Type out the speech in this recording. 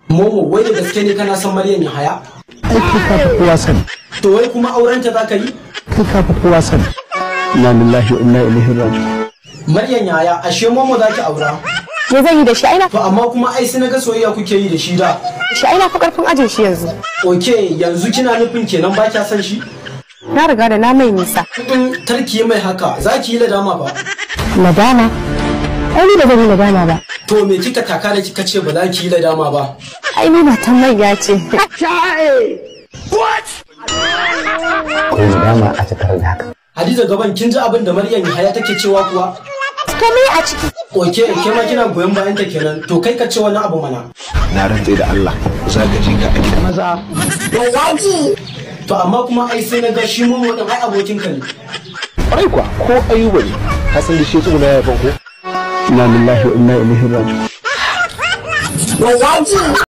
Momo, wai da gaske ne kana son Maryam Yahaya? Ai kai ka fi kowa sani. To wai kuma aurenta za ka yi? Kai ka fi kowa sani. Inna lillahi wa inna ilaihi raji'un. Maryam Yahaya, ashe Momo za ki aura? Me zan yi da shi? Ai na To amma kuma ai sai na ga soyayya kuke yi da shi da. Shi ai na fi karfin ajin shi yanzu. Ok, yanzu kina nufin kenan ba kya son shi? Na riga da na mai nisa. Tarki mai haka, za ki yi ladama ba. Nadama? Ai ni ba zan yi nadama ba. To me kika taka da kika ce ba za ki yi ladama ba? Ai ni matan manya ce. Akwai nadama a tattare da haka. Hadiza Gaban, kin ji abin da Maryam Yahaya take cewa kuwa? To me a ciki? Ok, ke ma kina goyon bayan ta kenan. To kai ka ce wani abu mana. Na rantse da Allah za ka ji ka a gidan Maza. To amma kuma ai sai na ga shi Momo din ai abokin ka ne. Kwarai kuwa, ko Ayuba ne ka san da shi tsuguna ya fanko. Inna lillahi wa inna ilaihi raji'un.